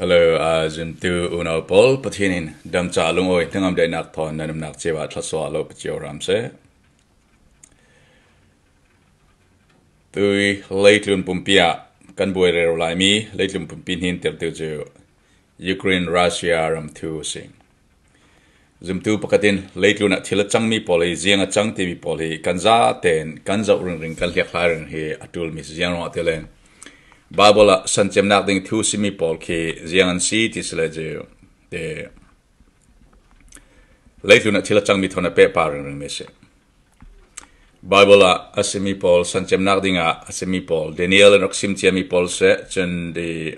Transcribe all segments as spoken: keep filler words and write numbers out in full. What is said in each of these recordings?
Hello, a zumtu unau pawl, Pathian in damcha lungawi hnangam deinak thawn nan umnak cio ah thlawsuah lo pacio hram seh. Tui leitlun pumpi ah kan buai rero laimi leitlun pumpi hnin tertu cu Ukraine, Russia ram thu a si. Zumtu pakhatin leitlun ah thil a cangmi pawl hi ziang a cang timi pawl hi kan zaten kan zoh ringring, kan hliakhlai ringring hi a ṭulmi si. Ziang ruangah ti le Bible ah san cemnak ding thu simi pawl khi ziang an si ti si le cu, te, leitlun ah thil a cangmi thawn a pehpar ringringmi si. Bible ah a simi pawl, san cemnak dingah a simi pawl, Daniel in rak sim ciami pawl seh, cun di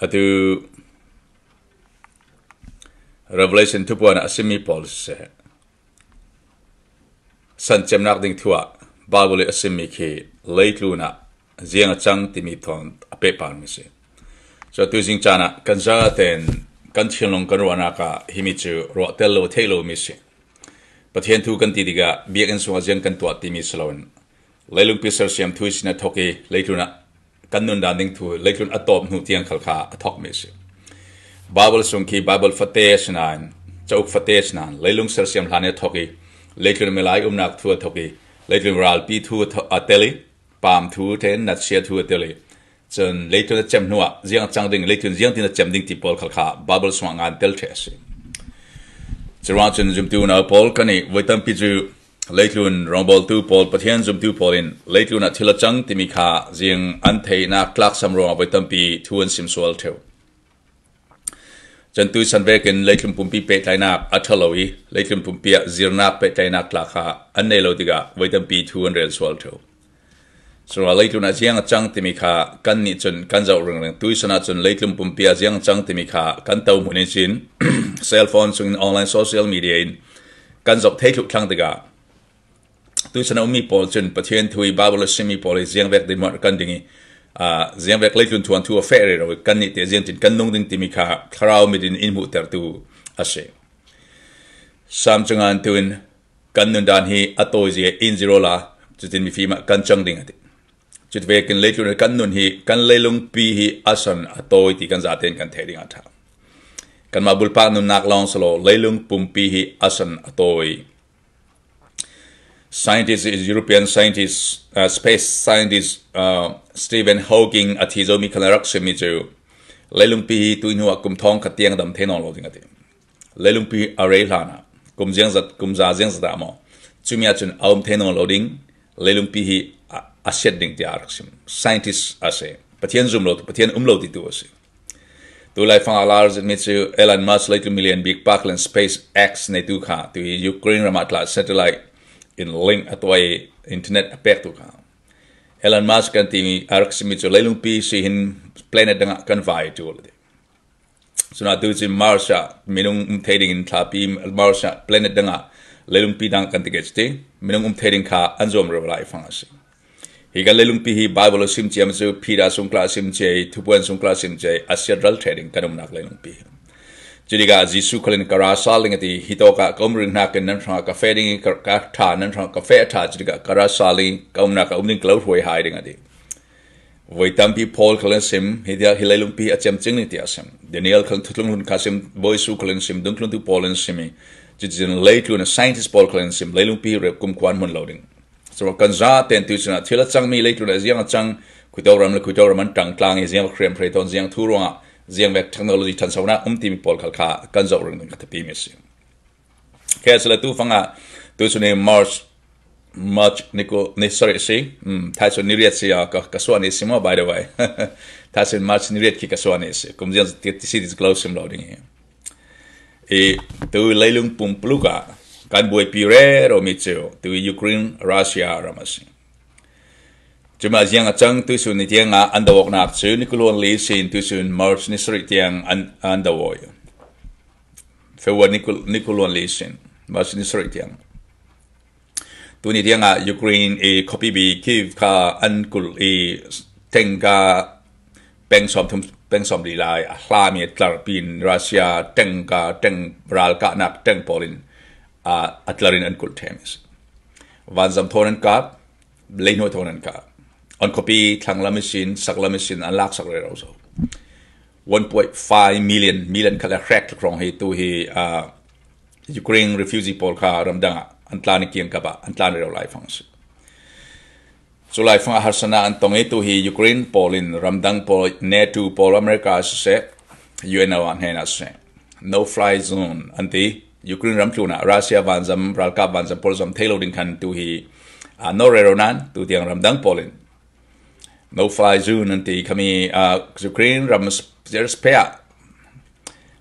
atu Revelation thupuan ah a simi pawl seh, san cemnak ding thu ah Bible i a simi khi leitlun ah ziang a cang timi thawn a pehparmi si. Cu tuizing caan ah kan zaten kan thinlung kan ruahnak ah himi cu ruah tel lo, theih lomi si. Pathian thu kan ti tikah biakinn sungah ziang kan tuah timi si loin, leilungpi sersiam thu ihsin a thawk i leitlun ah kan nundan ding thu leitlun a tawp hnu tiang khal kha a thawkmi si. Bible sung khi Bible fate a si nain, cauk fate a si nain, leilung sersiam hlan i a thawk i leitlun milai umnak thu a thawk i leitlun ralpi thu a tho-, a tel i pam thu tein natsia thu a tel i cun leitlun a cem hnuah ziang a cang ding, leitlun ziangtin a cem ding ti pawl khal kha Bible sungah ngan tel ṭheh a si. Curuang cun zumtu unau pawl, kan i voi tampi cu leitlun rawngbawltu pawl, Pathian zumtu pawl in leitlun ah thil a cang timi kha ziang an theihnak tlaksam ruangah voi tampi thu an sim sual ṭheu. Cun tuisan vekin leitlun pumpi pehtlainak a ṭha lo i leitlun pumpi ah zirnak pehtlainak tla kha an nei lo tikah voi tampi thu an rel sual ṭheu. Cun leitlun ah ziang a cang timi kha kannih cun kan zoh ringring. Tuisan ah cun leitlun pumpi ah ziang a cang timi kha kan to hmun ihsin cellphone sungin, online social media in kan zoh thei thluh thlang tikah tuisan a ummi pawl cun Pathian thu i Bible a simi pawl i ziangvek dinhmuan kan ding i, aa, ziangvek leitlun thuanthu a feh rero i kannih te ziangtin kan nung ding timi kha thlarau mit in in hmuhtertu a si. Sam cungan tuin kan nundan hi a tawizia in zero la, cutin mifim ah kan cang ding a ti. Cuti vekin leitlun kan nun hi kan leilungpi hi a san a tawi ti kan zaten kan theih ding a ṭha. Kanmah bulpak nunnak lawng si lo, leilung pumpi hi a san a tawi. Scientist, European scientist, uh, space scientist, uh, Stephen Hawking a thi zomi khan a rak simmi cu leilungpi hi tuihnu ah kum thawng khat tiang dam thei nawn lo ding a ti. Leilungpi a rei hlan ah kum ziangzat, kum za ziangzat ah maw, cumi ah cun a um thei nawn lo ding, leilungpi hi a, a siat ding tiah a rak sim. Scientist a si. Pathian zum lo, Pathian um lo titu a si. Tu laifang a lar zetmi cu Elon Musk, leitlun milian bik pa khan SpaceX neitu kha, tu i Ukraine ram ah tla satellite in link a tuah i internet a pektu kha. Elon Musk kan timi a rak simmi cu leilungpi si hin planet dang ah kan vai ṭul a ti. Cun atu cun Mars ah minung um thei dingin thlapi, Mars ah planet dang ah leilungpi dang kan ti ke cu ti, minung um thei ding kha an zuam rero lai fang a si. Hi kan leilungpi hi Bible a sim ciam cu, Peter sungkla a sim cia i, Thupuan sungkla a sim cia i, a siat ral ṭheh ding kan umnak leilungpi hi. Cutikah Jesuh khal in ka ra sal ding a ti, hi tawkah ka um ring hnakin nan hrangah ka feh ding i, ka, ka ṭha nan hrangah ka feh a ṭha, cutikah ka ra sal ding i, ka umnak ah um ding ka lo hruai hai ding a ti. Voi tampi Paul khal in sim, hi tiah hi leilungpi hi a cem cing ding tiah a sim. Daniel khal in Thutlung Hlun kha sim, Bawi Jesuh khal in sim, Dungthluntu Paul in sim i, cuticun leitlun a scientist pawl khal in sim, leilungpi hi rep kum khuan hmun lo ding. Cun kan zaten tuihsun ah thil a cangmi leitlun ah ziang a cang, khuito ram le khuito ram an ṭang tlang i ziang hriamhrei thawn ziang thu ruangah ziang vek technology ṭhansonak um timi pawl khal kha kan zoh ringring ka thapi mi a si. Khe a si le tu fangah tuihsun i March, March ni kul, ni, sorry, si. Um, thaisun ni riat si a ka, ka suah ni si maw, by the way. Thaisun March ni riat khi ka suah ni si. Kum ziang ti, ti si ti ka lo sim lo ding hi. I tu leilung pumpuluk ah kan buaipi rero mi cu tu Ukraine, Russia ram a si. Cuma ziang a cang tuihsun ni tiang ah an do awknak cu ni kuluan li sin tuihsun March ni sarih tiang an, an do aw. February ni kul, ni kuluan li sin March ni sarih tiang. Tuni tiang ah Ukraine i khuapi bi Kyiv kha an kulh i tengka peng sawm thum, peng sawm li lai a hlam i a tlar pin Russia tengka, teng ralkahnak teng pawl in, a, a tlar in an kulh ṭheh mi si. Vanzam thawn an kap, leihnuai thawn an kap. An khuapi thlang lam ihsin, sak lam ihsin an laksak rero zo. One point five million, million khat le hrek tluk hrawng hi tu hi, ah, Ukraine refugee pawl kha ramdang ah an tlan kiang kap ah an tlan rero lai fang si. Cu lai fang ah harsatna an tong i tu hi Ukraine pawl in ramdang pawl, NATO pawl, America siseh, U N O an hena siseh, no fly zone an ti. Ukraine ram tlun ah Russia vanzam, ralkap vanzam pawl zam thei lo ding khan tu hi, ah, no rero nan tu tiang ramdang pawl in no fly zone an ti. Khami, ah, Ukraine ram s-, airspace ah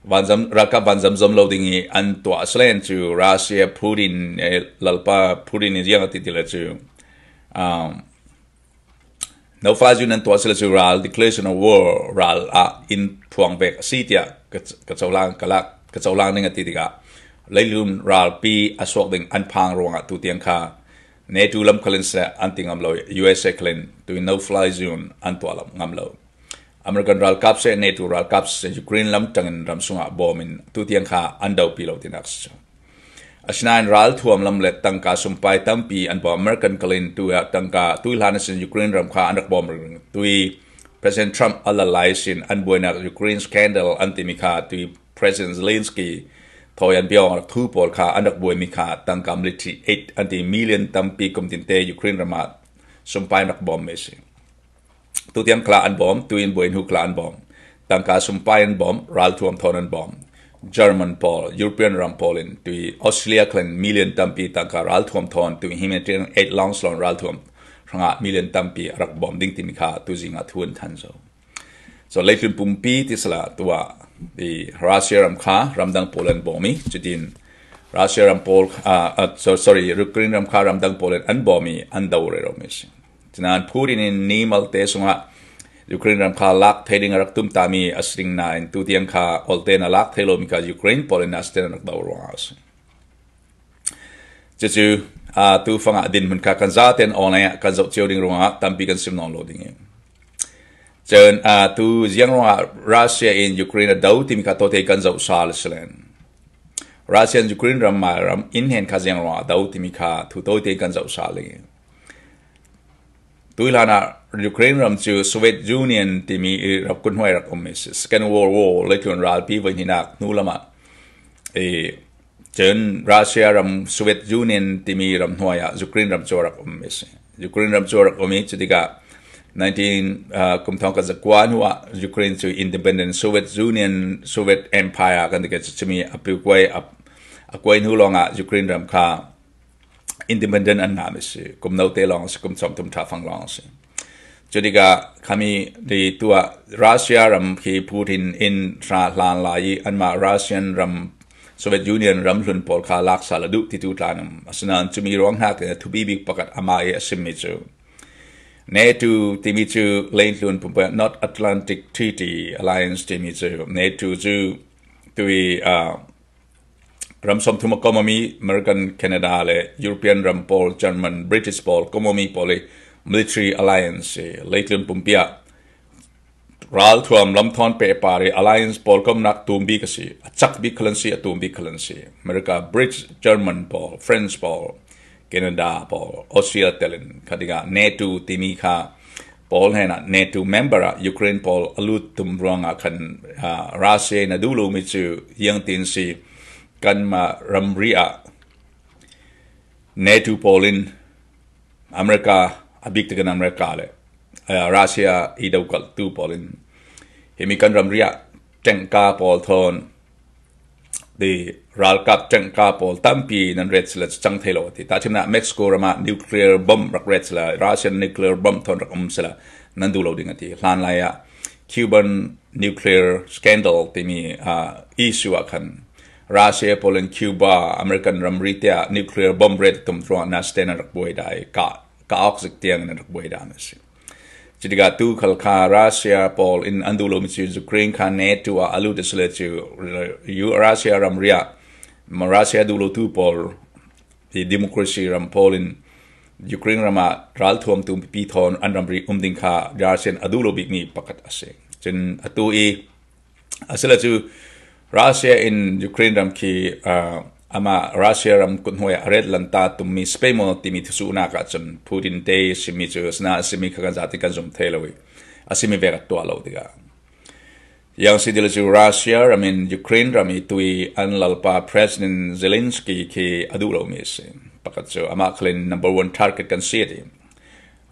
vanzam, ralkap vanzam zom lo ding i an tuah selen cu Russia Putin, eh, lalpa Putin i ziang a ti ti le cu, um, no fly zone an tuah selen cu ral declaration of war, ral ah in phuang vek a si tiah ka, ka cohlang, ka lak, ka cohlang ding a ti tikah leitlun ralpi a suak ding an phang ruangah tu tiang kha NATO lam khalin seh an ti ngam lo, U S A khalin tu no fly zone an tuah lam ngam lo. American ralkap seh, NATO ralkap seh, Ukraine lam tangin ram sungah bawm in tu tiang kha an dopi lo tinak si. Asinain ralthuam lam le tangka sumpai tampi an bawm. American khalin tu ah tangka tui hlan sin Ukraine ram kha an rak bawm ring. Tui President Trump a lal lai sin an buainak Ukraine scandal an timi kha tui President Zelensky thawi an biawng rak thu pawl kha an rak buaimi kha tangka military aid an ti, million tampi kum tinte Ukraine ram ah sumpai an rak bawm mi si. Tu tiang khla an bawm, tu in buai hnu khla an bawm. Tangka sumpai an bawm, ralthuam thawn an bawm. German pawl, European ram pawl in tu i Australia khalin million tampi tangka ralthuam thawn tu i humanitarian aid launch lawn ralthuam hrangah million tampi a rak bawm ding timi kha tu zingah thu an than zo. So leitlun pumpi ti sala tu ah i Russia ram kha ramdang pawl an bawm i cutin Russia ram pawl, ah, ah, so, sorry, Ukraine ram kha ramdang pawl an bawm i an do rero mi si. Cunan Putin in ni malte sungah Ukraine ram kha lak thei ding a rak tum tami a si ding nain tu tiang kha olte na lak thei lo mi kha Ukraine pawl in a si ten a rak do ruang a si. Cucu, ah, tu fangah dinhmun kha kan zaten online ah kan zoh cio ding ruangah tampi kan sim nawn lo ding i. Cun, ah, tu ziang ruangah Russia in Ukraine a do timi kha tawte kan zoh sal a si len. Russia in Ukraine ram mai ram in hen kha ziang ruangah a do timi kha thu tawte kan zoh sal ding i. Tui hlanah Ukraine ram cu Soviet Union timi i rak kut hnuai rak um i si. Second World War, leitlun ralpi voihninak hnu lamah i cun Russia ram, Soviet Union timi ram hnuai ah Ukraine ram cu a rak um i si. Ukraine ram cu a rak um i cutikah nineteen, ah, kum thawngkhat zakua hnu ah Ukraine cu independent Soviet Union, Soviet Empire kan ti ke cu cumi a piu kuai, a, a kuai hnu lawngah Ukraine ram kha independent an ngam i si, kum note lawng a si, kum sawmthum ṭha fang lawng a si. Cutikah khami ri tu ah Russia ram khi Putin in hra hlan lai i anmah Russian ram, Soviet Union ram hlun pawl kha laksa la duh titu tlan um. Asinain cumi ruang hnakin a thupi bik pakhat amah i a simmi cu NATO timi cu leitlun pumpe North Atlantic Treaty Alliance timi cu NATO cu tui, ah, ram sawmthum a komami American, Canada le European ram pawl, German, British pawl, komami pawl i military alliance i leitlun pumpi ah ralthuam lam thawn pehpar i alliance pawl komnak tum bik a si, a cak bik khalan si, a tum bik khalan si. America, British, German pawl, French pawl, Canada pawl, Australia telin kha dingah NATO timi kha pawl hnenah NATO member ah Ukraine pawl a lut tum ruangah khan, ah, Russia in a duh lomi cu ziangtin si, kanmah ramri ah NATO pawl in America, a bik takin America le, ah, Russia i dokaltu pawl in himi kan ramri ah ṭengka pawl thawn ti ralkap ṭengka pawl tampi nan ret sila cang thei lo ti. Tahṭhimnak Mexico ramah nuclear bomb rak ret sila, Russian nuclear bomb thawn rak um sila nan duh lo ding a ti. Hlanlai ah Cuban nuclear scandal timi, ah, issue ah khan Russia pawl in Cuba, American ramri tiah nuclear bomb ret tum ruang naste nan rak buai dai, ka, ka awk zik tiang nan rak buai dan a si. Cutikah tu khal kha Russia pawl in an duh lomi cu Ukraine kha NATO ah a lut a si le cu, U-, Russia ramri ah, ma Russia duh lotu pawl, i democracy ram pawl in Ukraine ram ah ralthuam tum pipi thawn an ramri um ding kha Russia in a duh lo bikmi pakhat a si. Cun atu i a si le cu Russia in Ukraine ram khi, ah, amah Russia ram kut hnuai ah a ret lanta tummi spemo timi thusuhnak ah cun Putin te simmi cu asinain a simmi kha kan zate kan zum thei lo i a simmi vek a tuah lo tikah Yang si dil cu Russia ram in Ukraine ram i tui an lalpa President Zelensky khi a duh lomi a si. Pakhat cu amah khalin number one target kan si a ti.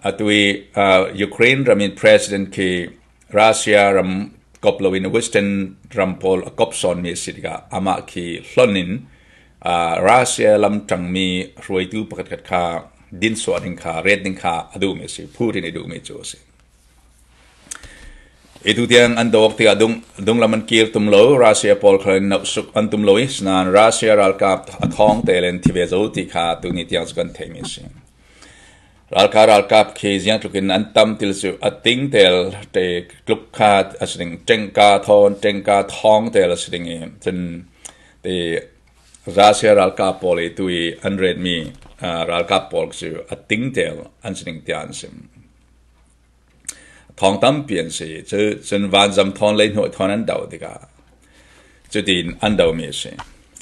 A tui, uh, Ukraine ram in President khi Russia ram kop loin Western ram pawl a kop sawnmi a si tikah amah khi hlon in, uh, Russia lam ṭangmi hruaitu pakhatkhat kha dinsuah ding kha, ret ding kha a duhmi a si. Putin i duhmi cu a si. I tu tiang an do awk tikah dung, dunglam an kir tum lo, Russia pawl khal in nauhsuk an tum lo i, sinain Russia ralkap a thawng te len thi ve zo ti kha tuni tiang cu kan theihmi a si. Ralkap, ralkap khi ziangtluk in an tam ti le cu a ting tel te tluk kha a si ding, ṭengka thawn, ṭengka thawng tel a si ding i, cun ti Russia ralkap pawl i tu i an retmi, aa, ralkap pawl cu a ting tel an si ding tiah an sim. Thawng tampi an si. Cu, cun vanzam thawn, leihnuai thawn an do tikah cutin an domi a si.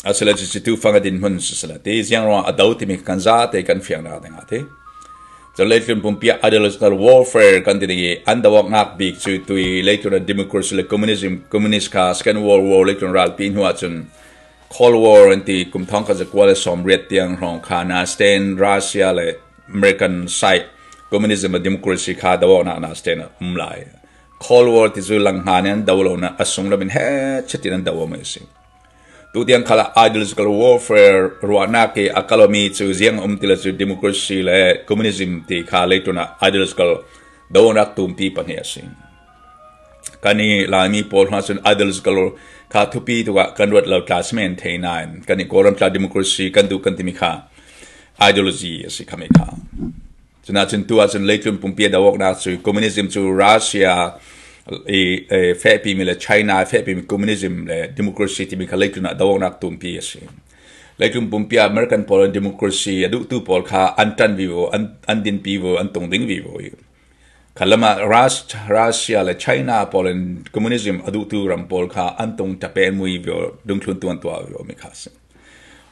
Asile cu, cu tu fang a dinhmun si sila ti ziang ruang a do timi kan zate kan fiangnak dingah ti. Cun leitlun pumpi ah ideological warfare kan ti ding i an do awknak bik cu tui leitlun ah democracy le communism, communist kha Second World War leitlun ralpi hnu ahcun Cold War an ti, kum thawngkhat zakua le sawmriat tiang hrawng kha nasten Russia le American side communism le democracy kha do awknak nasten a um lai. Cold War ti cu lang hna nih an do lo nain a sunglam in he chitin an do awmi a si. Tu tiang khalah ideological warfare ruahnak i a kal awmi cu ziang a um ti le cu democracy le communism ti kha leitlun ah ideological do awknak tumpi pahnih a si. Kan i Laimi pawl hna cun ideological kha thupi tuk ah kan ruat lo tla si men thei nain kan i Kawlram tla democracy kan duh kan timi kha ideology a si khami kha. Cun ahcun tu ahcun leitlun pumpi a do awknak cu communism cu Russia i, eh, fehpimi le China i fehpimi communism le democracy timi kha leitlun ah do awknak tumpi a si. Leitlun pumpi ah American pawl in democracy a duhtu pawl kha an ṭan vivo, an, an dinpi vo, an tung ding vivo i. Khalam ah Rus-, Russia le China pawl in communism a duhtu ram pawl kha an tung ṭapeh an mui vivo, dungthlun tu an tuah vivo mi kha a si.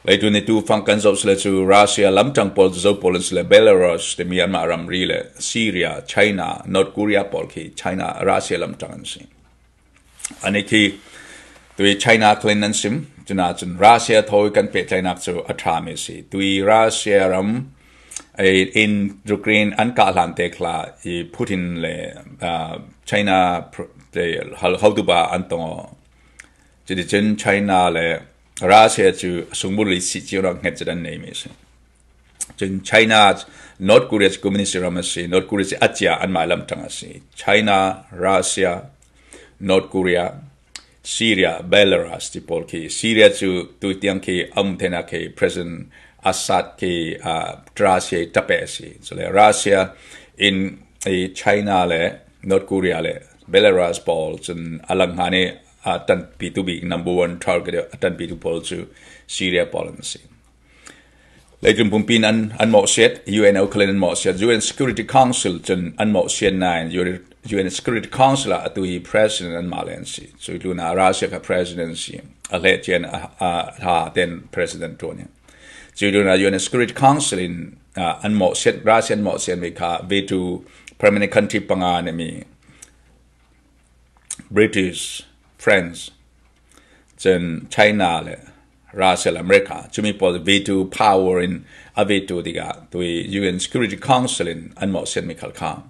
Leitlun i tu fang kan zoh si le cu Russia lamṭang pawl cu zo pawl an si le Belarus timi anmah ramri le Syria, China, North Korea pawl khi China, Russia lamṭang an si. Ani khi tui China khal in an sim, cun ahcun Russia thawi kan pehtlaihnak cu a ṭhami a si. Tui Russia ram, eh, in Ukraine an kah hlan te khal ah i Putin le, ah, China pr-, te hal-, hotupa an tong aw. Cuticun China le Russia cu a sungbul i sih cio rak hnget cit an neimi a si. Cun China, North Korea cu communist ram a si, North Korea cu a cia anmah lamṭang a si. China, Russia, North Korea, Syria, Belarus ti pawl khi, Syria cu tu tiang khi a um theinak khi President Assad khi, ah, Russia ṭapeh a si. Cule Russia in i China le North Korea le Belarus pawl cun a lang hna nih a ṭanpitu bik number one target a ṭanpitu pawl cu Syria pawl an si. Leitlun pumpi in an, an mawhsiat, U N o khal in an mawhsiat, U N Security Council cun an mawhsiat nain U N Security Council ah atu i President anmah le an si. Cutlun ah Russia kha President si. A hleh cian a, a, a ten President ṭuan i. Cutlun ah U N Security Council in, ah, an mawhsiat, Russia an mawhsiat mi kha veto permanent country panga an mi British, France, cun China le Russia le America, cumi pawl veto power in a veto tikah tui U N Security Council in an mawhsiatmi khal kha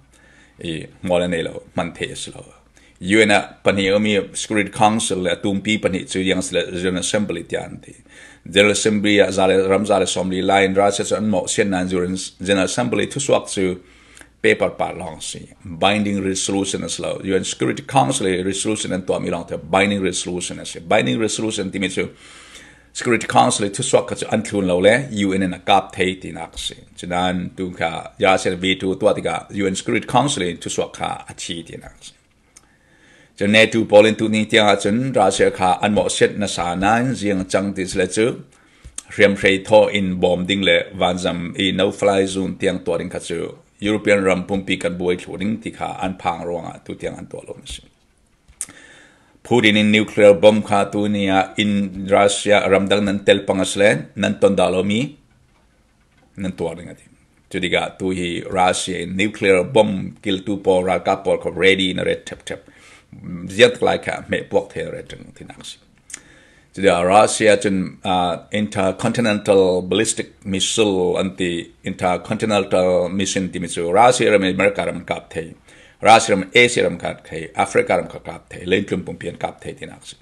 i hmual an nei lo, hman thei a si lo. U N ah pahnih a ummi Security Council le a tumpi pahnih cu ziang si le General Assembly tiah an ti. General Assembly ah za le, ram za le sawmli lai in Russia cu an mawhsiat nain General Assembly thusuak cu paper part lawng a si. Binding resolution a si lo. U N Security Council i resolution an tuahmi lawngte binding resolution a si. Binding resolution timi cu Security Council i thusuak kha cu an thlun lo le U N in a kap thei tinak a si. Cunan tu kha Russia veto tuah tikah U N Security Council i thusuak kha a thi tinak a si. Cun NATO pawl in tuni tiang ahcun Russia kha an mawhsiat nasa nain ziang cang ti si le cu hriamhrei thaw in bawm ding le vanzam i no-fly zone tiang tuah ding kha cu European ram pumpi kan buai thluh ding ti kha an phang ruangah tu tiang an tuah lo a si. Putin in nuclear bomb kha tuni ah in Russia ramdang nan tel pang a si le nan ton dah lomi nan tuar ding a ti. Cu tikah tu hi Russia in nuclear bomb kiltu pawl, ralkap pawl kha ready in a ret ṭhepṭhep. ziang tak lai kha hmeh puak thei reng ti nak si. Cuti a Russia cun, ah, intercontinental ballistic missile an ti, intercontinental mission timi cu Russia ram in America ram kap thei, Russia ram Asia ram kap thei, Africa ram kha kap thei, leitlun pumpi an kap thei ti nak si.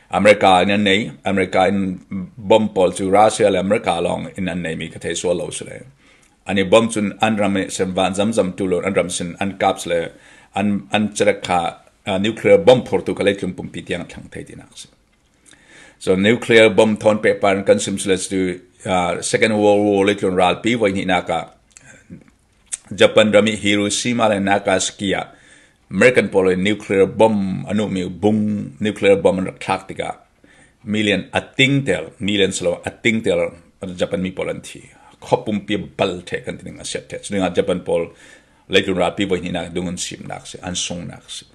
America in an nei, America in bom pawl cu Russia le America lawng in an neimi kha thei sual lo si le. An i bom cun an ram i sen van zamzam tu lo, an ram sin an kap si le, an, an cerek kha, ah, nuclear bom phurtu kha leitlun pumpi tiang a thlang thei ti nak si. So nuclear bom thawn pehpar in kan sim si le cu, ah, Second World War leitlun ralpi voihnihnak ah Japan ram i Hiroshima le Nagasaki ah American pawl in nuclear bom a nuhmi bung nuclear bom an rak thlak tikah million a tingtel, million si lo a tingtel Japan mi pawl an thi. Khuapumpi bal theh kan ti ning a siat theh. Cuningah Japan pawl leitlun ralpi voihnihnak dung an simnak si, an sungnak si.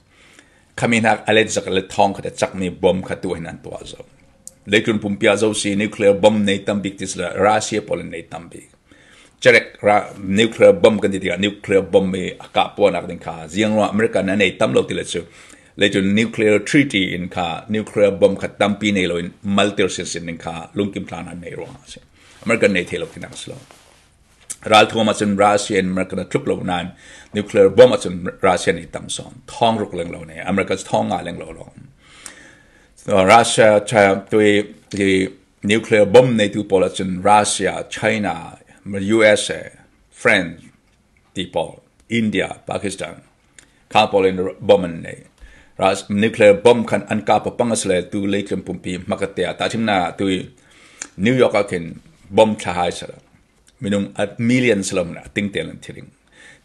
Khami hnak a let zak le thawng khat a cakmi bom kha tu hin an tuah zo. Leitlun pumpi ah zo si nuclear bom nei tam bik ti si le Russia pawl in nei tam bik. Cerek ra nuclear bom kan ti tikah nuclear bom i a kah puahnak ding kha ziang ruang America na nei tam lo ti le cu. Leitlun nuclear treaty in kha nuclear bom kha tampi nei lo in malter sinsin ding kha lungkim tlang an nei ruang a si. America nei thei lo ti nak si lo. Ralthuam ahcun Russia in America na tluk lo nain nuclear bom ahcun Russia nih tam sawn. Thawng ruk leng lo nei, America thawng nga leng lo lo. Russia, China, tui, i nuclear bom neitu pawl ahcun Russia, China, U S A, France ti pawl, India, Pakistan, kha pawl in bom an nei. Ras, nuclear bom khan an kap a pang a si le tu leitlun pumpi hmakate ah tahṭhimnak ah tui New York ah khin bom thla hai sal. Minung a million si lo hmanh a tingtel an thi ding.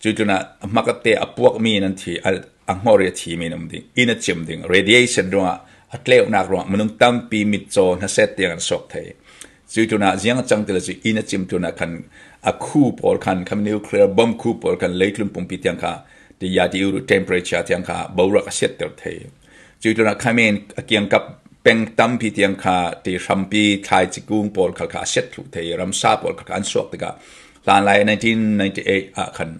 Cutlunah a hmakate a puakmi nan thi, a, a hnawr i a thimi nan um ding, inn a cim ding, radiation ruangah a tleunak ruangah minung tampi mitcaw hnaset tiang an suak thei. Cutlunah ziang a cang ti le cu inn a cim tlunah khan a khu pawl khan, khan nuclear bomb khu pawl khan leitlun pumpi tiang kha ti ya ti uru temperature tiang kha boruak a siatter thei. Cutlunah khamen a kiangkap peng tampi tiang kha ti hrampi thlai cikung pawl khal kha a siat thluh thei, ramsa pawl khal kha an suak tikah hlanlai nineteen ninety-eight ah khan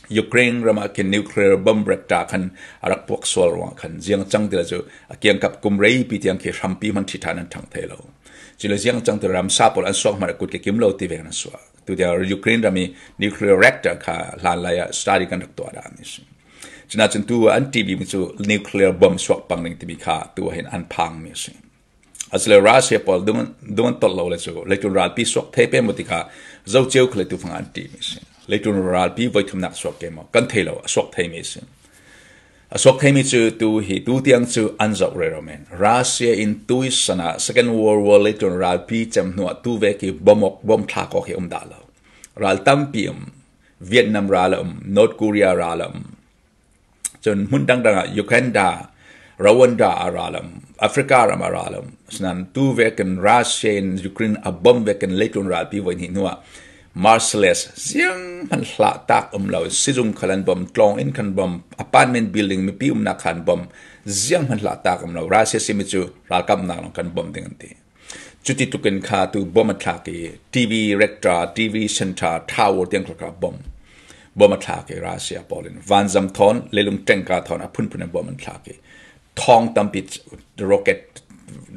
Ukraine ram ah khin nuclear bomb reactor khan a rak puak sual ruangah khan ziang cang ti le cu a kiangkap kum reipi tiang khi hrampi hman ṭhi ṭhan an ṭhang thei lo. Cule ziang cang ti ramsa pawl an suak hmanh a kut ke kim lo ti veng an suak. Tutia Ukraine ram i nuclear reactor kha hlanlai ah study kan rak tuah dah mi si. Cunah cun tu an ṭihbik mi cu nuclear bomb suak pang ding timi kha tu ah hin an phang mi si. Asile Russia pawl dung, dung an tolh lo le cu leitlun ralpi suak thei peng maw ti kha zo cio khal le tu fang an ṭih mi si. Leitlun ralpi voithumnak suak ke maw kan thei lo, a suak thei mi si. A suak theimi cu tu hi, tu tiang cu an zoh rero men. Russia in tui san ah Second World War leitlun ralpi cem hnu ah tu vek i bomb awk, bomb thlak awk hi um dah lo. Ral tampi um, Vietnam ral a um, North Korea ral a um. Cun hmun dangdang ah Uganda, Rwanda a ral a um, Africa ram a ral a um. Sinan tu vek in Russia in Ukraine a bomb vek in leitlun ralpi voi hnih hnu ah merciless, zianghman hlahtak um lo, sizung khal an bom, tlawng in khan bom, apartment building, mipi umnak khan bom, zianghman hlahtak um lo, Russia simi cu ralkapnak lawng kan bom ding an ti. Cuti tukin kha tu bom a thlak i, T V reactor, T V center, tower tiang kha bom. Bom a thlak i, Russia pawl in vanzam thawn, leilung tengka thawn a phunphun in bom an thlak i, thawng tampi rocket,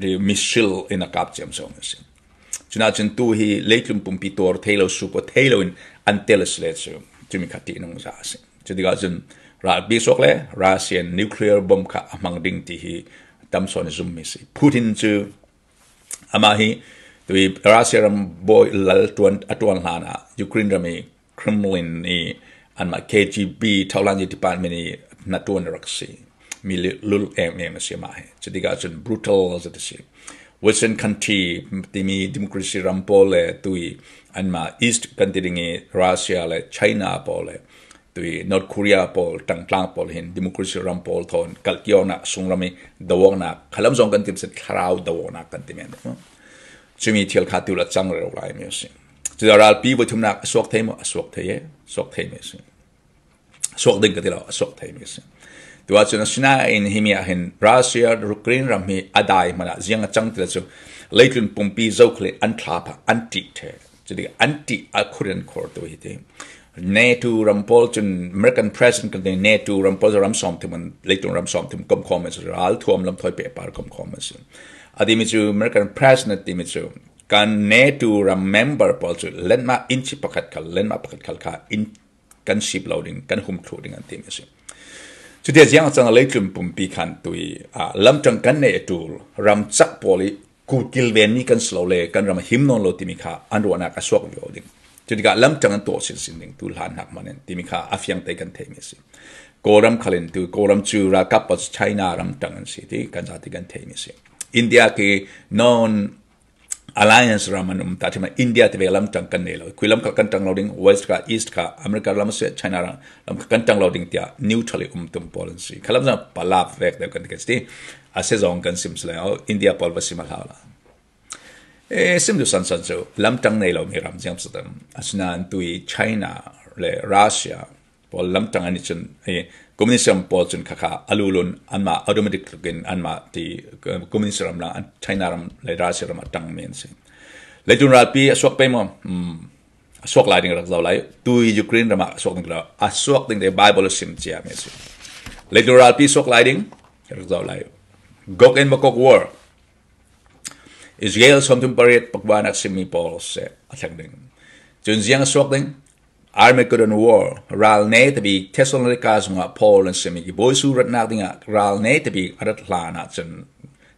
missile in a kap ciam so a si. Cunah cun tu hi leitlun pumpi tuar thei lo, supo thei lo in an tel a si le cu, cumi kha ṭihnung za a si. Cutikah cun ralpi suak le Russian nuclear bomb kha a hmang ding ti hi tam sawn i zummi si. Putin cu amah hi tui Russia ram bawi lal ṭuan, a ṭuan hlan ah Ukraine ram i Kremlin i anmah K G B, Thauhlan Department i hnaṭuan rak si. Mi lul em em a si amah hi. Cutikah cun brutal zet a si. Western country timi democracy ram pawl le tui anmah East kan ti ding i Russia le China pawl le tui North Korea pawl, ṭangtlang pawl hin democracy ram pawl thawn kalhkiawknak, sungram i doawknak, khalam zong kan tim si, thlarau doawknak kan ti men. Cumi thil kha tu la cang rero lai mi a si. Cuti ralpi voithumnak a suak thei maw? A suak thei e, suak thei mi a si. Suak ding ka ti lo, a suak thei mi a si. Tua cun asinain himi ah hin Russia, Ukraine ram hi a dai hmanh ah ziang a cang ti le cu leitlun pumpi zokhal in an thlap ah an ṭih ṭheh. Cuti an ṭih a khur an khor tu hi ti. NATO ram pawl cun American President kan NATO ram pawl ram sawmthum an, leitung ram sawmthum komkhawm an si, ralthuam lamthawi pehpar komkhawm an si. A timi cu American President a timi cu kan NATO ram member pawl cu lenmah inchi pakhat khal, lenmah pakhat khal kha in kan sip lo ding, kan hum thluh ding an timi a si. Cutia ziang a cang leitlun pumpi khan tui, ah, lamtang kan neih a ṭul, ramcak pawl i ku kilven mi kan si lo le kan ram a him nawn lo timi kha an ruahnak a suak vivo ding. Cutikah lamtang an tuah sinsin ding tu hlan hnak hmanh in timi kha a fiang te kan theihmi a si. Kawlram khal in tu Kawlram cu ralkap pawl cu China ramtang an si ti kan zate kan theihmi a si. India khi non alliance ram an um ta thima India tivek lamtang kan nei lo. Khui lam khal kan tang lo ding, West kha, East kha, America lam a si, China ram, lam kha kan tang lo ding tiah neutral i um tum pawl an si. Khalam zong palap vek deuh kan ti kan si ti. A si zong kan sim si le, oh, India pawl va sim a hlau la. E, sim duh sansan cu lamtang nei lo mi ram ziang si tam. Asinain tui China le Russia pawl lamtang an i cun, eh, communist ram pawl cun khakha a lulun anmah automatic tlukin anmah ti, eh, communist ram lang an China ram le Russia ram a tang men si. Leitlun ralpi a suak pei maw? Hmm. A suak lai ding rak zo lai. Tui Ukraine ram ah a suak ding lo. A suak ding te Bible a sim cia men si. Leitlun ralpi suak lai ding rak zo lai. Gog and Magog war. Israel sawmthum pariat pakbanak simmi pawl se a thleng ding. Cun ziang a suak ding. Armageddon War, ral ne tabik Thessalonica zungah Paul an simi ki bawisu ratnak dingah ral ne tabik a rat hlan ah cun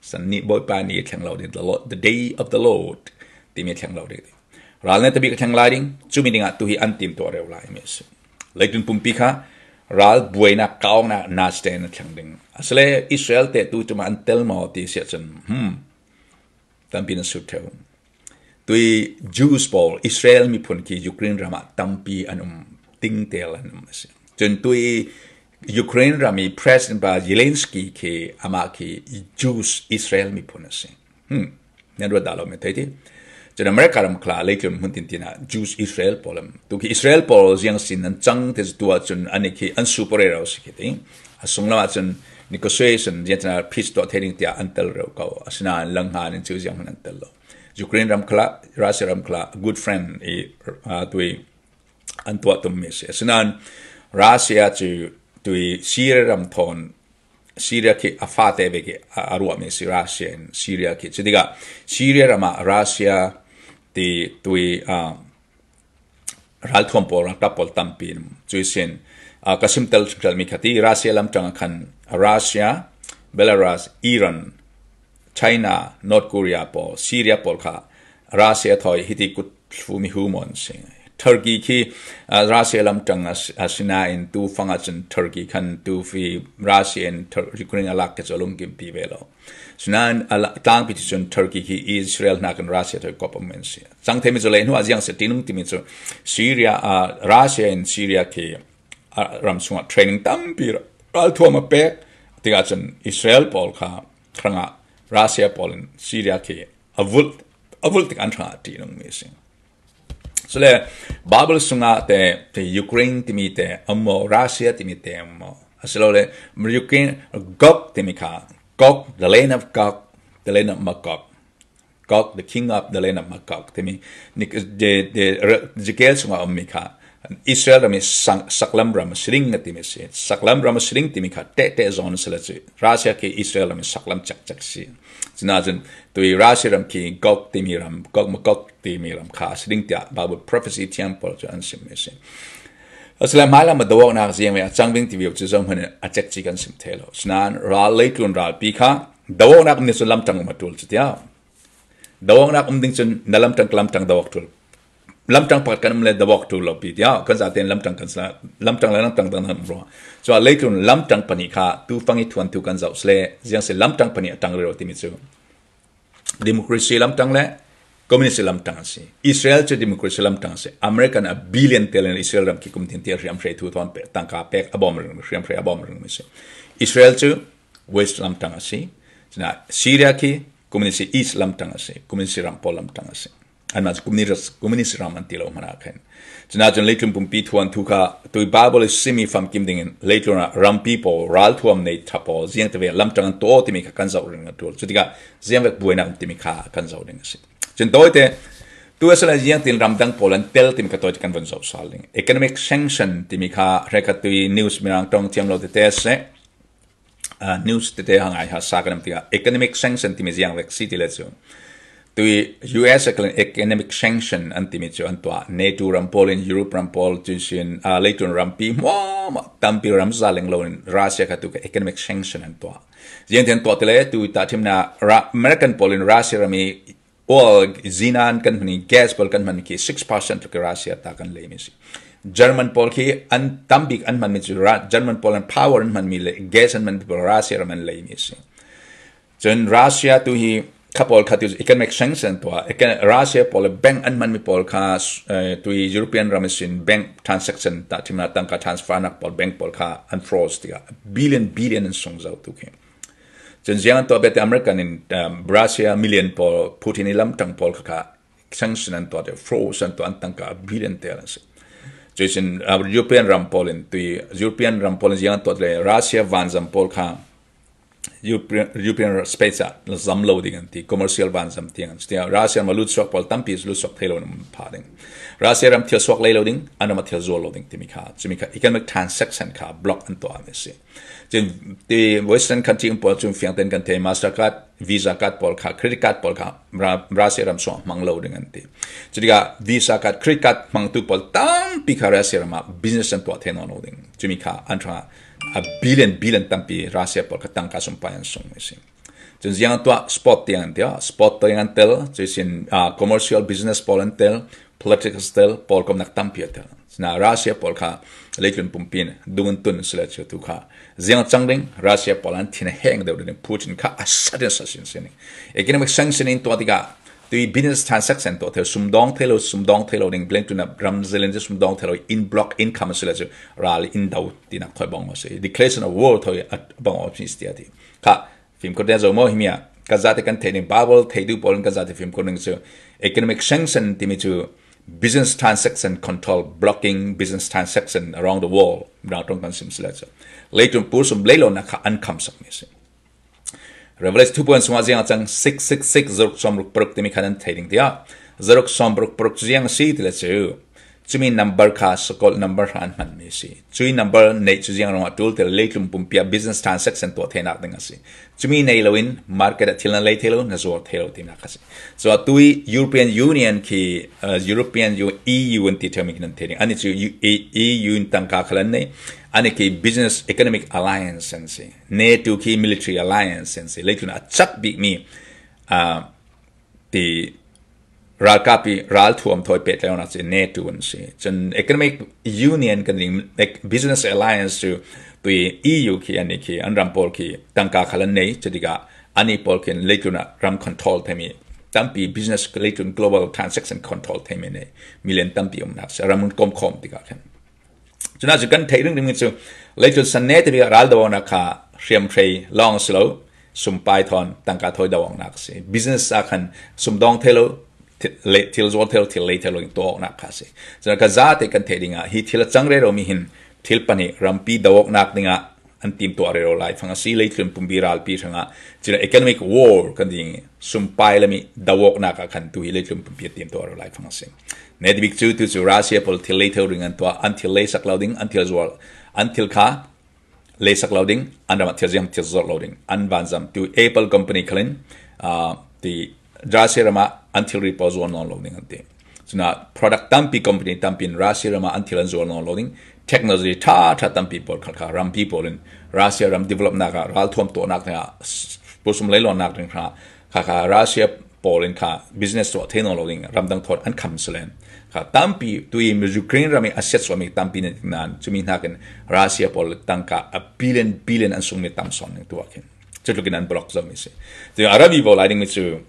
san ni Bawipa ni a thleng lo ding, the Lord, the day of the Lord timi a thleng lo ding. Ral ne tabik a thleng lai ding, cumi dingah tu hi an timtuah reu lai mi a si. Leitlun pumpi kha ral buainak, kauknak, naste in a thleng ding. Asile Israel te tu cuma an tel maw ti si ahcun, hmm, tampi nan sut ṭheu. Tui Jews pawl, Israel miphun khi Ukraine ram ah tampi an um, tingtel an um a si. Cun tui Ukraine ram i President pa Zelensky khi amah khi Jews Israel miphun a si. Hmm. Nan ruat dah lo me thei ti. Cun America ram khla leitlun hmun tintin ah Jews Israel pawl an um. Tu khi Israel pawl ziang sin nan cang te tu ah cun an i khi an super rero si khi ti. A sunglam ah cun negotiation ziang cina peace tuah thei ding tiah an tel rero ko. Asinain langhngan in cu ziang hmun an tel lo. Ukraine ram khla, Russia ram khla, good friend i, ah, tui an tuah tum mi si. Asinain Russia cu tui Syria ram thawn Syria khi a fate ve khi a, a ruah mi si Russia in Syria khi. Cutikah Syria ram ah Russia ti tui, ah, ralthuam pawl, ralkap pawl tampi an um. Cui sin, ah, ka simtel ṭhingṭhalmi kha ti Russia lamtang ah khan Russia, Belarus, Iran, China, North Korea pawl, Syria pawl kha Russia thawi hiti kut thlumi hu maw an si. Turkey khi, ah, Russia lamtang a si, a sinain tu fang ah cun Turkey khan tu fi Russia in Tur-, Ukraine a lak ke cu a lungkimpi ve lo. Sinain a la-, tlangpi ti cun Turkey khi Israel hna kan Russia thawi kop a men si. Cang theimi cu lei hnu ah ziang si tinung timi cu Syria, ah, Russia in Syria khi, ah, ram chungah training tampi ra-, ralthuam a pek. Tikah cun Israel pawl kha hrangah Russia pawl in Syria khi a vulh, a vulh tik an hrangah tinung mi si. Cule Bible sungah te, te Ukraine timi te a um maw, Russia timi te a um maw? Asilole Ukraine, Gog timi kha, Gog, the land of Gog, the land of Magog. Gog, the king of the land of Magog timi, ni, de, de, re-, Ezekiel sungah a ummi kha, Israel ram i sang-, saklam ram a si ding a timi si. Saklam ram a si ding timi kha, teh teh zawn a si le cu, Russia khi Israel ram i saklam cekcek si. Cina cun, tui Russia ram khi Gog timi ram, Gog Magog timi ram kha a si ding tiah Bible prophecy thiam pawl cu an simmi si. Asile hmailam a doawknak ziang ve a cang ding ti viau cu zohman in a cekci kan sim thei lo. Sinain ral leitlun ralpi kha doawknak um ni cu lamtang um a ṭul cu tiah. Doawknak um ding cun na lamtang, ka lamtang doawk ṭul. Lamtang pakhat kan um le doawk ṭul lo pi tiah kan zaten lamtang kan sa, lamtang le lamtang dang dang um rua. Cua leitlun lamtang pahnih kha tu fang i thuanthu kan zoh si le ziang si lamtang pahnih a tang rero timi cu democracy lamtang le communist lamtang a si. Israel cu democracy lamtang a si. American a billion tel in Israel ram khi kum tin tiah hriamhrei thu thawn pek, tangka pek a bawm ring, hriamhrei a bawm ring mi si. Israel cu West lamtang a si. Cina Syria khi communist East lamtang a si. Communist ram pawl lamtang a si. Anmah cu communist, communist ram an ti lo hmanh ah khan. Cina cun leitlun pumpi thuanthu kha tui Bible i simi famkim dingin leitlun ah rampi pawl, ralthuam nei ṭha pawl, ziang te ve lamtang an tuah timi kha kan zoh ring a ṭul. Cutikah ziang vek buainak an timi kha kan zoh ding a si. Cun tawite Tu a sila ziang tin ramdang pawl an tel timi kha tua kan vun zoh sal ding. Economic sanction timi kha hre kha tui news Mirang tawng thiam lo tete se. Uh, news tete hangai ha sa kanam tia economic sanction timi ziang vek si ti le chu. Tui U S a kalen economic sanction an timi chu an tua NATO ram pawl in Europe ram pawl chu sin, uh, leitun rampi mo mo tampi ram za leng lo in Russia kha tu ka economic sanction an tua. Ziang tin tua ti le tu ta thim na Ra-, American pawl in Russia rami oil zinan kan hmani gas pawl kan hman ki six percent ki Russia ta kan lei mi si. German pawl ki an tambik an hman mi chu Ra-, German pawl an power an hman mi le gas an hman pawl Russia ram an lei mi si. Chun Russia tu hi kha pawl kha tu economic sanction tua, econ-, Russia pawl bank an hman mi pawl kha, eh, tu European ram sin bank transaction ta thimna tangka transfer nak pawl bank pawl kha an froze tia billion billion an sung zau tu ki. Chun ziang an tua bete American in, um, Russia million pawl Putin i lam tang pawl kha kha sanction an tua te froze an tua an tangka billion te an si. Chu sin, uh, European ram pawl in tui European ram pawl in ziang an tua le Russia vanzam pawl kha European, European space a zam lo ding an ti commercial vanzam tiang an ti Russia ma lut suak pawl tampi lut suak thei lo na pha ding. Russia ram thil suak lei lo ding, an ram thil zual lo ding timi kha. Chumi kha economic transaction kha block an tua mi si. Chin ti Western country pawl chun fiang ten kan thei Mastercard, Visa card pawl kha, credit card pawl kha, Ra-, Russia ram suak mang lo ding an ti. Chu tika Visa card, credit card mang tu pawl tampi kha Russia ram a business an tua thei no lo ding. Chumi kha an tha a billion, billion tampi Russia pawl kha tangka sum pai an sung mi si. Chun ziang tua sport tiang an tia, sport tiang an tel, chu sin, ah, commercial business pawl an tel, political tel, pawl kom nak tampi a tel. Sina Russia pawl kha leitun pumpin, dungun tun sila chu tu kha. Ziang chang ding, Russia pawl an thin heng deu ding, Putin kha a sudden sa sin sin. Economic sanction in tua tika, tui business transaction to thel sumdong thelo, sumdong thelo ding, bleng tu na ram zelen sumdong thelo, in block income sila chu, ral in dau, tinak thoi bong si. Declaration of war thoi at bong of tia ti. Kha, fimkhur te zo maw hi mi a, ka zate kan thei ning Bible thei tu pawl in ka zate fimkhur ning chu economic sanction timi chu business transaction control, blocking business transaction around the world. Rang tong kan sim sila chu. Leitun pur sum leilo na kha an kham sak mi si. Revelation two point suma ziang chang six six six zaruk som ruk paruk timi khan an thei ding tia. Zaruk som ruk paruk ziang si ti le chu. Chumi number kha sakol number han man mi si. Chui number nei chu ziang rong a tul tel leitlum pumpia business transaction to thei nak ding a si. Chumi nei lo in market a thil na lei thei lo, na zuar thei lo ti nak a si. So a tui European Union ki, uh, European U-, E U an ti themi kin an thei ding. Ani chu U-, E-, E U in tangka khalan nei. Ani ki business economic alliance an si. NATO ki military alliance an si. Leitlun a chak bik mi, uh, ti ralkapi, ralthuam thoi pet leona si NATO an si. Chun economic union kan ding, ec-, business alliance chu tui E U ki ani ki an ram pawl ki tangka khalan nei, chu tika ani pawl kin leitlun a ram control themi. Tampi business leitlun global transaction control themi nei. Million tampi um nak si. Ram mun kom khom tika khen. Chuna chu kan thei ring ring chu leitlun san ne te bi ral dawang nak kha hriam hrei long silo, sum pai thon, tangka thoi dawang nak si. Business a khan sum dong thelo, thi-, le-, thil zual thelo, thil lei thelo, to nak kha si. Chuna ka zate kan thei ding a, hi thil a chang rero mi hin, thil pani rampi dawak nak ding a, an tim to rero lai fang a si leitlun pumbi ralpi thang a. Chuna economic war kan ding sum pai lami dawak nak a khan tu hi leitlun pumbi tim to rero lai fang a si. Ne ti bik chu tu chu Russia pawl thil lei theu ring an tua, an thil lei sak lo ding, an thil zual, an thil kha lei sak lo ding, an ram a thil ziam thil zual lo ding, an ban zam tu Apple company khalin, ah, ti Russia ram a an thil ri pawl zual non lo ding an ti. Chuna product tampi company tampi in Russia ram a an thil an zual non lo ding, technology tha tha tampi pawl kha kha rampi pawl in Russia ram develop nak a, ralthuam to nak a, s-, pusum lei lo nak ding kha, kha kha Russia pawl in kha business to thei non lo ding, ramdang thot an kham selen. Kha tampi tui mi Ukraine rami asset so mi tampi ne nan, chumi nak in Russia pawl tangka a billion, billion an sung mi tam son ning tua kin. Chu lukin an block zo mi si. Tu Arabi pawl ai ding mi chu,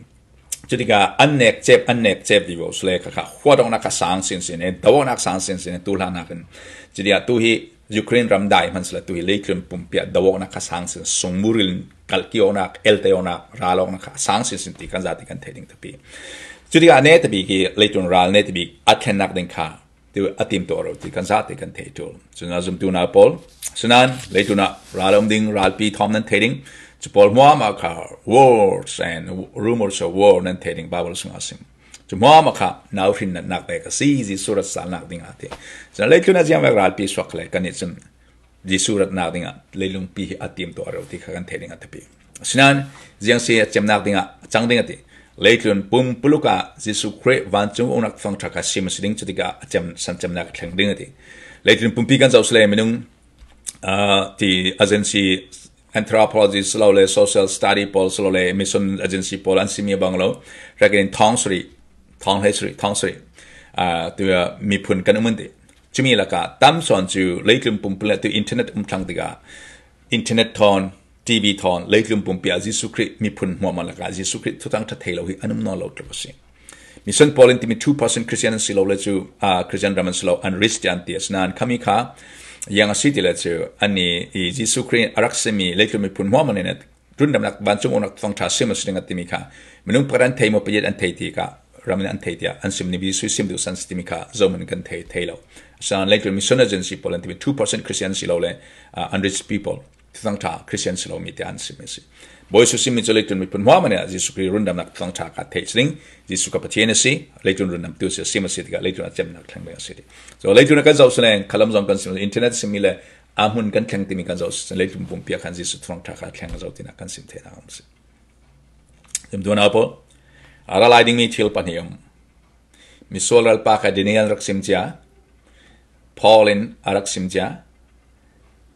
chu tika an nek chep, an nek chep di bo sule kha kha, hua dong nak kha sang sin sin, eh, dawak nak sang sin sin, eh, tu hla nak in. Chu tia tu hi Ukraine ram dai man sila tu hi leitlun pumpia dawak nak kha sang sin, sung muril kal ki onak, el te onak, ral onak kha sang sin sin ti kan za ti kan thei ding tapi. Chu tika ne tapi ki leitlun ral ne tapi a thlen nak ding kha. Ti a tim to ro ti kan za ti kan thei tul. Chuna zum tu na pawl. Sunan, leitlun a ral om ding, ralpi thom nan thei ding. Chu pawl mua ma kha wars and rumors of war nan thei ding Bible sunga sim. Hmuahmah kha nau hrin natnak nek a si, Jesu rat salnak ding a ti. Cun leitlun a ziangvek ralpi suak le kan nih cun Jesu ratnak ding ah leilungpi hi a tim tuah rero ti kha kan thei ding a thupi. Asinain ziang si a cemnak ding ah a cang ding a ti. Leitlun pumpuluk ah Jesu Khrih vancung uknak thawngṭha kha sim a si ding, cutikah a cem, san cemnak a thleng ding a ti. Leitlun pumpi kan zoh si le minung, ah, ti agency, anthropology si lo le, social study pawl si lo le, mission agency pawl an simi a bang lo, rekin thawng sarih, thawng hlei sarih, thawng sarih, ah, tu, ah, miphun kan um an ti. Cumi lakah tam sawn cu leitlun pumpuluk tu internet um thlang tikah internet thawn, T V thawn, leitlun pumpi ah Jesu Khrih miphun hmuahmah lakah Jesu Khrih thuthang ṭha thei lo hi an um nawn lo tluk a si. Mission pawl in timi two percent Christian an si lo le cu, ah, Christian ram an si lo, an reach tiah an ti. Asinain khami kha ziang a si ti le cu, anni i Jesu Khrih a rak simi leitlun miphun hmuahmah nih rundamnak vancung uknak thawngṭha sim a si ding a timi kha minung pakhat an thei maw, pariat an thei ti kha ram in an thei tiah an sim, ni Jesu sim duh san si timi kha zohman kan thei, thei lo. Asinain leitlun mission agency pawl an timi two percent Christian si lo le, ah, unreached people, thuthang ṭha Christian si lo mi te an sim mi si. Bawi Jesu sim mi cu leitlun miphun hmuahmah nih Jesu Khrih rundamnak thuthang ṭha kha theih si ding. Jesu kha Pathian a si, leitlun rundamtu si, sim a si tikah leitlun a cemnak thleng ding a si ti. So leitlun a kan zoh si le, khalam zong kan sim, internet sim mi le, a hmun kan thleng timi kan zoh si, leitlun pumpi ah khan Jesu thuthang ṭha kha thleng zo tinak kan sim theinak a um si. Zumtu nau pawl, a ra lai dingmi thil pahnih um. Misual ralpa kha Daniel rak sim cia, Paul in a rak sim cia.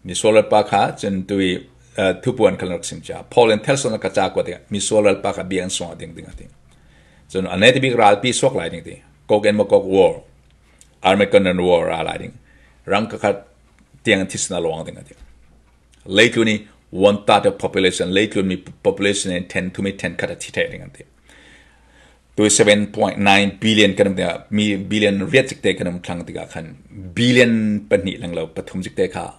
Misual ralpa kha cun tui, eh, thupuan kha rak sim cia. Paul in thelson ka ca kuat ding, misual ralpa kha biang sung a ding ding a ti. Cun a netabik ralpi suak lai ding ti. Gog and Magog war, Armageddon war a ra lai ding. Ram ka khat tiang thisen a luang ding a ti. Leitlun i one third of population, leitlun mi population in ten, thumi ten khat a thi thei ding an ti. Tu seven point nine billion kan um tikah, mi billion riat cikte kan um thlang tikah khan billion pahnih lenglo, pathum cikte kha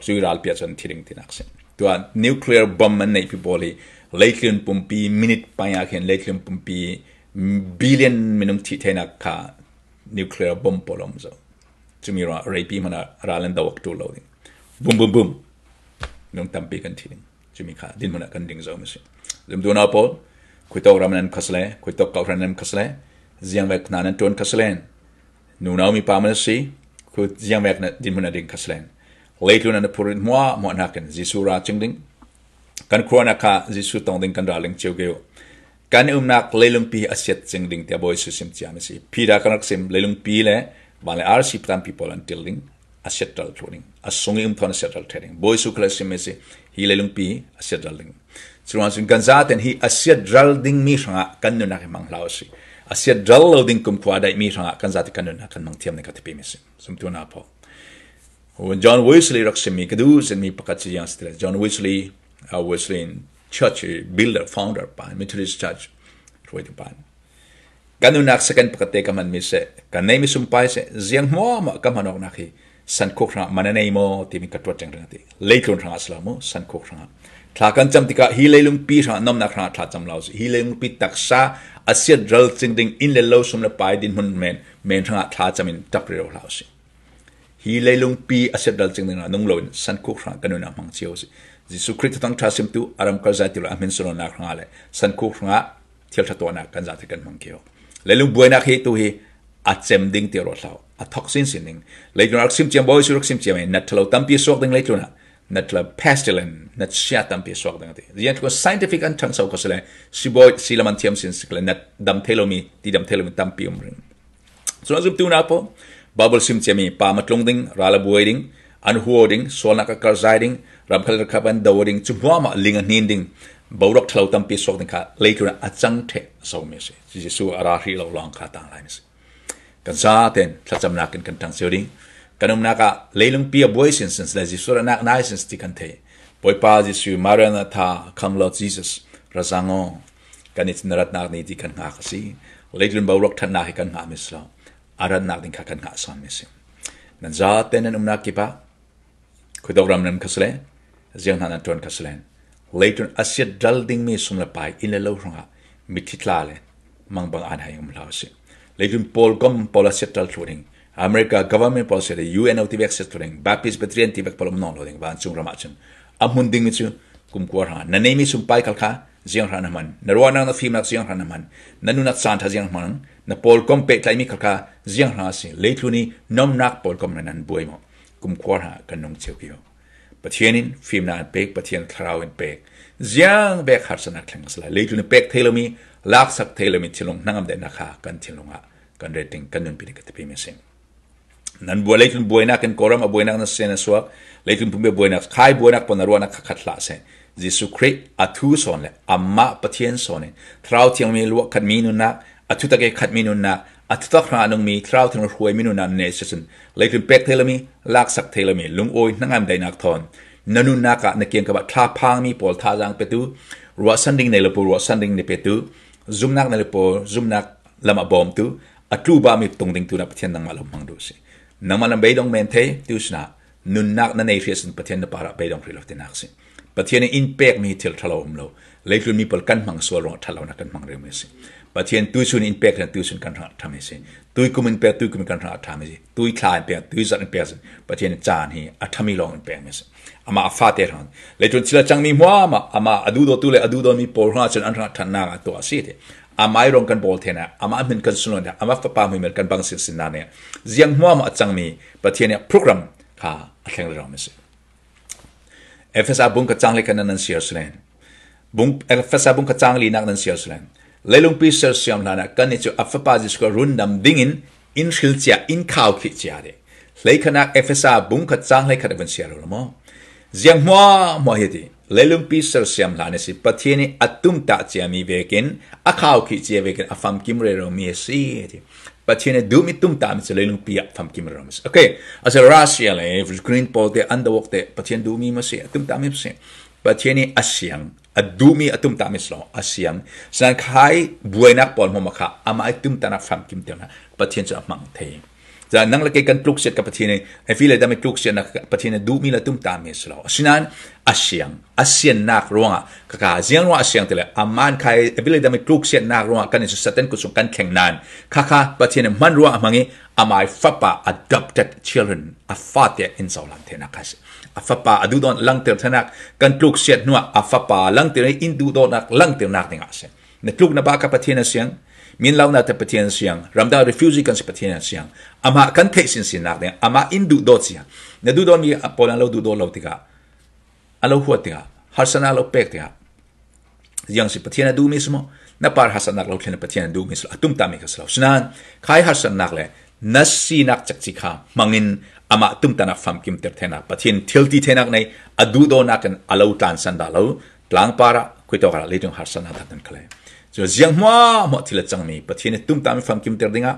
cui ralpi ah cun thi ding tinak si. Tua nuclear bomb an neihpi pawl hi leitlun pumpi minute pai ah khin leitlun pumpi billion minung thih theinak kha nuclear bomb pawl a um zo. Cumi ruangah reipi hmanh ah ral an do awk ṭul lo ding. Bum, bum, bum. Minung tampi kan thi ding. Cumi kha dinhmun ah kan ding zo mi si. Zumtu nau pawl, khuitawk ram nan kha si le, khuitawk kawhhran nan kha si le, ziangvek hna nan ṭuan kha si len, nunau mipa man a si, khu ziangvek na dinhmun a ding kha si len, leitlun an a phurrit hmuahhmuah hnakin Jesu ra cing ding. Kan khua nak kha Jesu tong ding kan ral ding cio ke uh. Kan umnak leilungpi hi a siat cing ding tiah Bawi Jesu sim ciami si. Peter kan rak sim, leilungpi le van le arsi tampi pawl an ṭil ding, a siat ral thluh ding, a sung i um thawn a siat ral ṭheh ding. Bawi Jesu kha le sim mi si, hi leilungpi hi a siat ral ding. Curuangah cun kan zaten hi a siat ral dingmi hrangah kan nunnak hi hmang hlah u si. A siat ral lo ding kumkhua a daihmi hrangah kan zate kan nunnak kan hmang thiam ding kha thupi mi si. Zumtu nau pawl. John Wesley rak simmi ka duh zenmi pakhat cu ziang si ti le, John Wesley, uh, Wesleyan Church builder, founder pa, Methodist Church hruaitu pa. Kan nunnak second pakhat te ka hmanmi seh, kan neihmi sumpai seh, ziang hmuahmah ka hman awknak hi sankhuk hrangah man a nei maw timi ka ṭuat cengring a ti. Leitlun hrangah si lo mu, sankhuk hrangah. Thla kan cam tikah hi leilungpi hrangah nomnak hrangah thla cam lo si. Hi leilungpi taksa a siat ral cing ding inn le lo, sum le pai, dinhmun men, men hrangah thla cam in ṭap rero hlah u si. Hi leilungpi a siat ral cing ding ah nung loin sankhuk hrangah kan nunnak hmang cio si. Jesu Khrih thuthang ṭha simtu a ram kal zai ti lo a hmin sunlawinak hrangah le sankhuk hrangah thil ṭha tuahnak kan zate kan hmang kio. Leilung buainak hi tu hi a cem ding ti ruat hlah u, a thok sinsin ding. Leitlun rak sim ciam, Bawi Jesu rak sim ciam, nat ṭhalo tampi suak ding leitlun ah, nat ṭhalo pestilence, nat sia tampi suak ding a ti. Ziang tluk scientific an ṭhangso kha si le, sibawi, si lam an thiam sin si le, nat dam thei lomi, ti dam thei lomi tampi um ring. Cun a zumtu nau pawl, Baibal sim ciami pa matlung ding, ral a buai ding, an huaw ding, sualnak a karhzai ding, ramkhal ralkap an do ding, cu hmuahmah ling a hnin ding, boruak ṭhalo tampi suak ding kha leitlun ah a cang ṭheh a somi a si. Jesu a ra hrih lo lawng kha tang lai mi si. Kan zaten thlacamnak in kan ṭang cio ding. Kan umnak ah leilungpi a buai sinsin si le Jesu ratnak nai sinsin ti kan thei. Bawipa Jesu, Maranatha, come Lord Jesus, ra zang aw. Kan nih cun na ratnak ni ti kan hngak a si. Leitlun boruak ṭhatnak hi kan hngah mi si lo. A ratnak ding kha kan hngah sawn mi si. Nan zate nan umnak kip ah, khuitawk ram nan kha si le, ziang hna nan ṭuan kha si len, leitlun a siat ral dingmi sum le pai, inn le lo hrangah mithi tla le mangbang an hai um hlah u si. Leitlun pawl gam pawl a siat ral thluh ding, America government pawl siat ding, U N O tivek siat thluh ding, Baptist Presbyterian tivek pawl um nawn lo ding, vancung ram ah cun a hmun dingmi cu kumkhua hrangah na neihmi sumpai khal kha ziang hran a hman, na ruahnak na fimnak ziang hran a hman, na nunnak caan ṭha ziang hman, na pawlkom pehtlaihmi kha kha ziang hran a si, leitlun i nomnak pawlkom hran nan buai maw? Kumkhua hran ah kan nung cio kio. Pathian in fimnak in pek, Pathian thlarau in pek. Ziang bek harsatnak thleng a si lai. Leitlun in pek thei lomi, laksak thei lomi thinlung hnangam daihnak kha kan thinlung ah kan ret ding, kan nunpi ding ka tipi mi a si. Nan buai, leitlun buainak in Kawlram a buainak na sian a suak, leitlun pumpi a buainak, khai buainak pawl na ruahnak kha khat hlah seh. Jesuh Khrih a thu sawn le amah Pathian sawn in Thlarau Thiangmi luah khatmi nunnak, a thutak i khatmi nunnak, a thutak hra a nungmi Thlarau Thiang hruaimi nunnak na nei seh cun, leitlun pek thei lomi, laksak thei lomi, lungawi hnangam daihnak thawn na nunnak ah na kiangkap ah thlaphangmi pawl thazaang petu, ruahsan ding nei lo pawl ruahsan ding na petu, zumnak nei lo pawl zumnak lam a bawmtu, a tlubami tungding tu na Pathian nangmah lo hmang duh si. Nangmah lam beidong men thei, tu sinah nunnak na nei hriat sin Pathian na parah beidong hrih lo tinak si. Pathian in in pekmi hi thil ṭha lo um lo. Leitlun mi pawl kan hmang sual ruangah ṭhat lonak kan hmang rih mi si. Pathian tuisun in pek hin tuisun kan hrangah ṭha mi si. Tuikum in pek tuikum in kan hrangah ṭha mi si. Tuithla in pek tuizat in pek sin Pathian in caan hi a ṭhami lawng in pek mi si. Amah a fate hrang. Leitlun thil a cangmi hmuahmah, amah a duhdawtu le a duhdawmi pawl hrang cun an hrang ṭhatnak a tuah a si ti. Amah i rawng kan bawl theinak, amah hmin kan sunlawn, amah fapa hmuihmel kan bang sinsinnak nih ziang hmuahmah a cangmi Pathian nih program kha a thleng rero mi si. Efesa bung ka cang le kan nan siar silen. Bung, Efesa bung ka cang linak nan siar silen. Leilungpi sersiam hlan ah kannih cu a fapa Jesuh Khrih rundam dingin in hrilcia, in khaukhih cia dih. Hleikhatnak Efesa bung khat cang hleikhat a vun siar lo maw? Ziang hmuahhmuah hi ti. Leilungpi sersiam hlan a si. Pathian nih a tumtah ciami vekin, a khaukhih cia vekin, a famkim rero mi a si ti. Pathian nih duhmi tumtahmi cu leilungpi ah famkim rero mi a si. Okay, a si Russia le Ukraine pawl te an dawk te Pathian duhmi maw si, a tumtahmi maw si. Pathian nih a siang, a duhmi a tumtahmi si lo, a siang. Sinan khai buainak pawl hmuahhmuah kha amah i tumtahnak famkimternak Pathian cu a hmang thei. Cun nang le kei kan tluksiat kha Pathian nih, a file dam i tluksiatnak kha Pathian nih duhmi le tumtahmi si lo. Sinan a siang, a siannak ruangah, kha kha ziang ruangah a siang ti le, amah in khai a file dam i tluksiatnak ruangah kan in Satan kut sung kan thleng nan, kha kha Pathian nih hman ruangah a hmang i, amah i fapa adopted children, a fate in cohlan theinak kha si. A fapa a duhdawt langter theinak kan tluksiat hnuah a fapa langter in duhdawtnak langternak dingah a si. Na tluk na bah kha Pathian a siang, min launak te Pathian a siang, ramdang refugee kan si Pathian a siang. Amah kan theih sinsinnak ding, amah in duhdawt cia. Na duhdawtmi a pawl an lo duhdawt lo tikah, a lo huat tikah, harsatnak lo pek tikah, ziang si Pathian a duhmi si maw? Na par harsatnak lo thlen Pathian a duhmi si lo, a tumtahmi kha si lo. Sinan, khai harsatnak le na sinak cekci kha hmangin amah tumtahnak famkimter theinak, Pathian thilti theinak nei, a duhdawtnak in a lo tlansan dah lo, tlangpar ah, khuitawk ah, leitung harsatnak dah nan kha le. Cu ziang hmuahhmuah thil a cangmi Pathian nih tumtahmi famkimter dingah,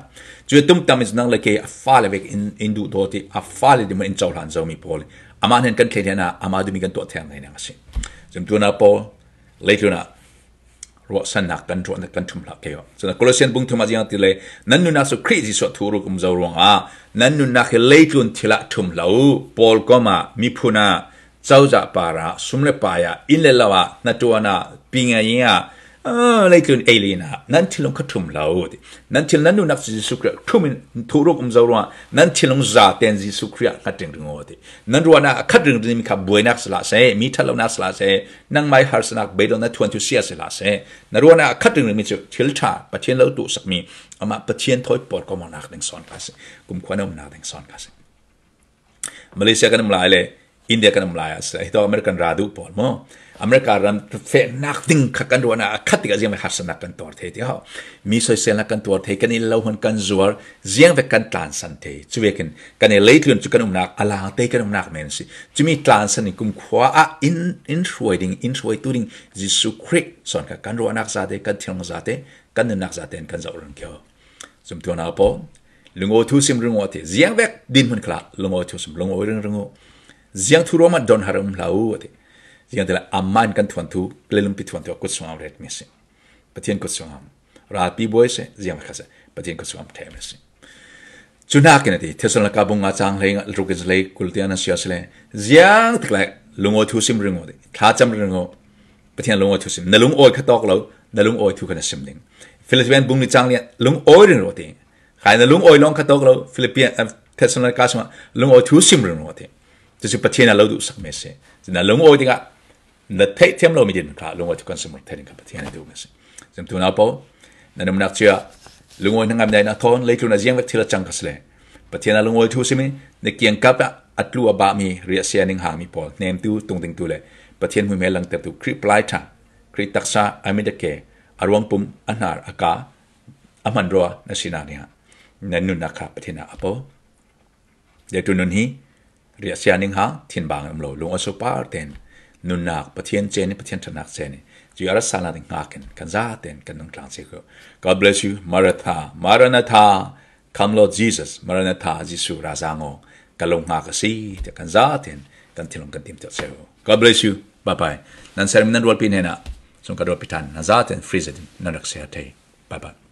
cu tumtahmi cu nang le kei a fale vek in, in duhdawt i, a fale ding in cohlan zomi pawl, amah hnen kan thleithlenah, amah duhmi kan tuah thei ngai nang a si. Cun tuna pawl, leitlun ah ruahsannak kan ruah, kan ṭhum hlah kei uh. Cun Kolosian bung thum ah ziang ti le, nan nunnak cu Khrih Jesuh ah thuruk um zo ruangah, nan nunnak hi leitlun thil ah ṭhum hlah u, pawlkom ah, miphun ah, cozah par ah, sum le pai ah, inn le lo ah, hnaṭuan ah, pingai ah, ah, leitlun ei le in ah, nan thinlung kha ṭhum hlah u ti. Nan thil, nan nunnak cu Jesuh Khrih ah ṭhum in thuruk um zo ruangah, nan thinlung zaten Jesuh Khrih ah hngat ringring u ti. Nan ruahnak a khat ringringmi kha buainak si hlah seh, mi ṭhat lonak si hlah seh, nangmah i harsatnak beidawng na thuanthu sia si hlah seh. Na ruahnak a khat ringringmi cu thil ṭha, Pathian lo tuhsakmi, amah Pathian thawi pawlkomnak ding sawn kha si. Kumkhua na umnak ding sawn kha si. Malaysia kan um lai le India kan um lai ah si, hitawk American ral duh pawl maw? America ram fehnak ding kha kan ruahnak a khat tikah ziangvek harsatnak kan tuar thei ti hau. Mi soiselnak kan tuar thei, kan inn lo hun kan zuar, ziangvek kan tlansan thei. Cuvekin kan i leitlun cu kan umnak a lang te kan umnak men si. Cumi tlansan in kumkhua ah in, in hruai ding, in hruaitu ding Jesuh Khrih sawn kha kan ruahnak zate, kan thinlung zate, kan nunnak zate in kan zoh reng kio. Zumtuana pawl, lungawi thu sim ring uh a ti. Ziangvek dinhmun khalah lungawi thu sim, lungawi ringring uh. Ziang thu ruangah don har um hlah u a ti. Ziang ti le amah in kan thuanthu, leilungpi thuanthu a kut sungah ret mi si. Pathian kut sungah ralpi buai si, ziangvek kha si, Pathian kut sungah ṭheh mi si. Cu hnakin a ti, Thessalonika bung nga cang hlei ruk in hlei kul tiang nan siar si le, ziang tik lai lungawi thu sim ring uh a ti. Thlacam ring uh. Pathian lungawi thu sim. Na lungawi kha tawk lo, na lungawi thu kha na sim ding. Philippian bung ni cang lian, lungawi ring rawh ti. Khai na lungawi lawng kha tawk lo, Philippian, eh, Thessalonika sungah lungawi thu sim ring rawh ti. Cucu Pathian a lo duhsak mi si. Na lungawi tikah na theih thiam lo mi din kha lungawi thu kan sim thei ding kha Pathian a duh mi si. Sim tu na po, na nunnak cia lungawi na ngam nai na thawn leitlun a ziang vek thil a cang kha si le Pathian a lungawi thu simi, na kiangkap ah a tlu a bah mi riahsia ning hang mi pawl, hnemtu, tungdingtu le Pathian hmuihmel langtertu, Khrih palai ṭha, Khrih taksa a mit a ke, a ruangpum, a hnar, a ka, a hmanrua na sinak dingah na nunnak kha Pathian a po. Leitlun nun hi riahsia ning hang thinbang um lo, lungawi so par ten nunnak Pathian chen ni, Pathian ṭhatnak chen ni, cu a rat salnak ding hngak in kan za ten kan nung tlang cio ko. God bless you. Maranatha, Maranatha, come Lord Jesus, Maranatha, Jesu razang aw, ka lo hngak a si, tiah kan za ten kan thinlung kan tim tiah cio. God bless you. Bye bye. Nan sermi nan rualpi hnenah sung ka rualpi ṭhan nan za ten free zetin nan rak share thei. Bye bye.